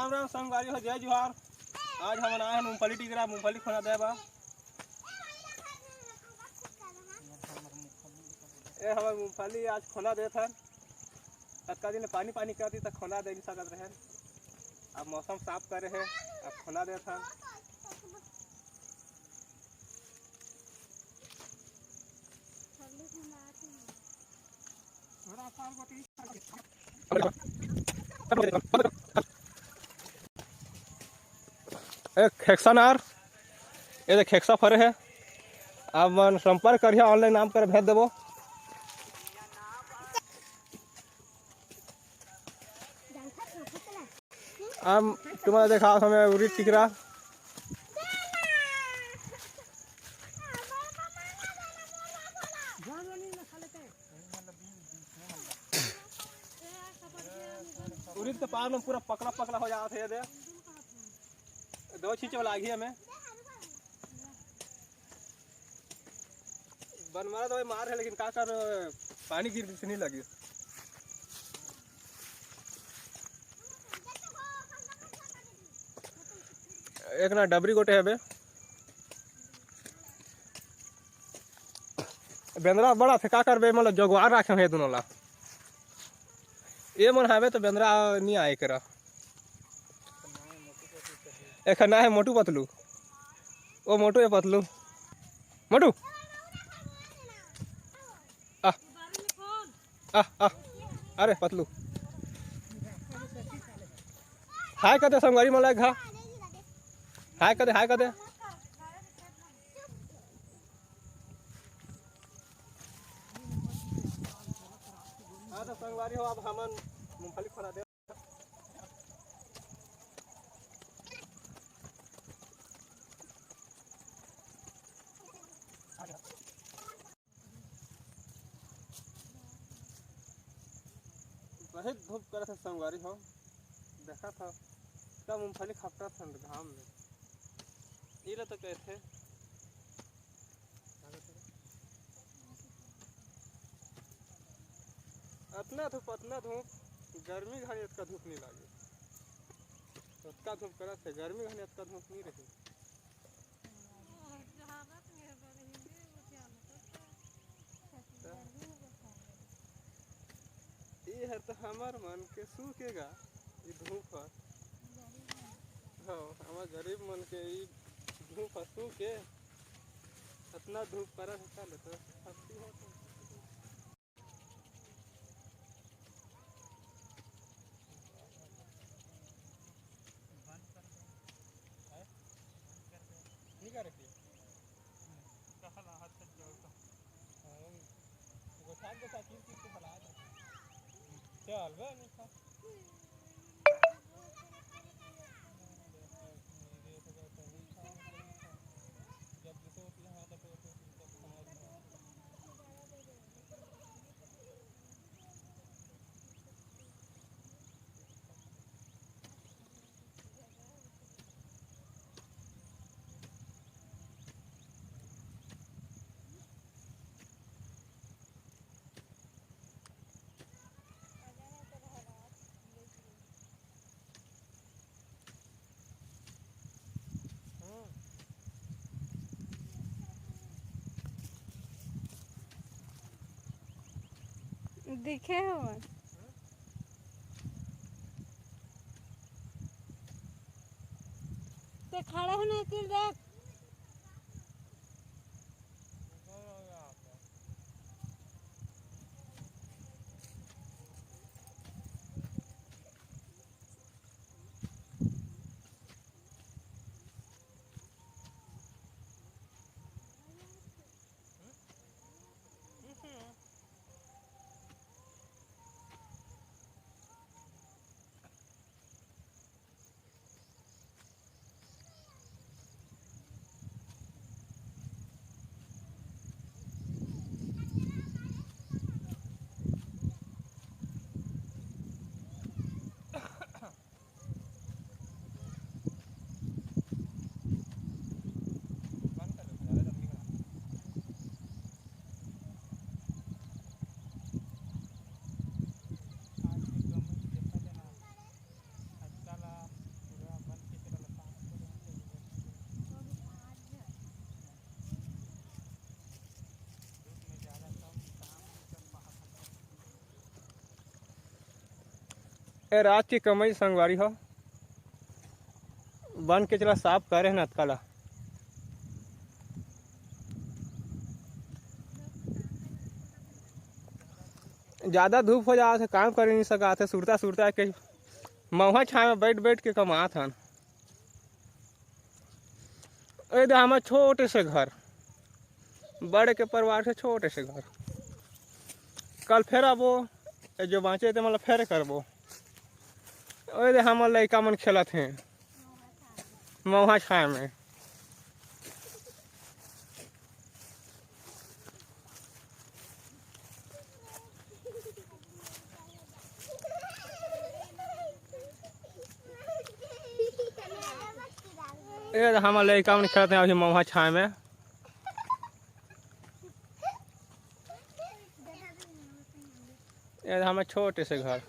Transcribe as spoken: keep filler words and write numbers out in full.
राम राम संगवारी हो, जय जोहार। आज हमन आए हन मूंगफली टिकरा, मूंगफली खोना दे बा। ए हमर मूंगफली आज खोना देत हन। अतका दिन ले पानी पानी करती त खोना दे नइ सकत रहेन। अब मौसम साफ करे हे, अब खोना देत हन। ए, खेक्सा नार, ए दे खेक्सा फरे हे। आप मन संपर्क करिहा, online नाम कर भेज देबो। अब तुम्हारा देखा हमें उरीद टिकरा। उरीद के पार में पूरा पकला पकला हो जात हे, ये दे। दो छींचे वाला आगी हमें। बनमारा दवाई मार हे, लेकिन का कर, पानी गिर से नहीं लगी। एक ना डबरी गोटे हवे। बेंदरा बड़ा थे, का करबे, मतलब जोगवार राखे हे दोनों ला। ये मन हवे तो बेंदरा नहीं आए करा। एक ना है मोटू पतलू, वो मोटू है पतलू, मोटू। आ, आ, आ, अरे पतलू, हाय कर दे संगवारी मन ला एक घा, हाय कर दे, हाय कर दे। हाँ तो संगवारी हो, अब हमन मूंगफली खोना दे। बहुत धूप करत हे संगवारी हो, देखत हव का मूंगफली खपटत हन घाम में। इला तो कहथे अतना धूप, अतना धूप, गर्मी घनी अतका धूप नहीं लागे। अतका धूप करत हे, गर्मी घनी अतका धूप नहीं रही। ये हर तो हमर मन के सूखे गा, ये धूप हर। हाँ, हमर गरीब मन के ये धूप हर सूखे, अतना धूप करत हे, चल तो हस्ती हो तो। बंद कर दो। हैं? बंद कर दो। नहीं कर रखी। कहला हाथ से जोड़ दो। हाँ, वो गोसात गोसात चीर चीर के हला दे। चल बे, नहीं खा। दिखे हवन। ते खड़े होने के देख। ए रात के कमाई संगवारी हो, बन के चला साफ करे हन अतका ला। ज्यादा धूप हो जात हे, काम करे नहीं सकत हे, सुरता सुरता के मउहा छाया में बैठ बैठ के कमात हन। ए दे हमर छोटे से घर, बड़े के परिवार से छोटे से घर। कल फेर आबो, ए जो बाँचे ते मतलब फेर करबो। ओए दे हमर लइका मन खेलत हे मउहा छाया में। ए हमर लइका मन खेलत हे अभी मउहा छाया में। ए हमर छोटे से घर।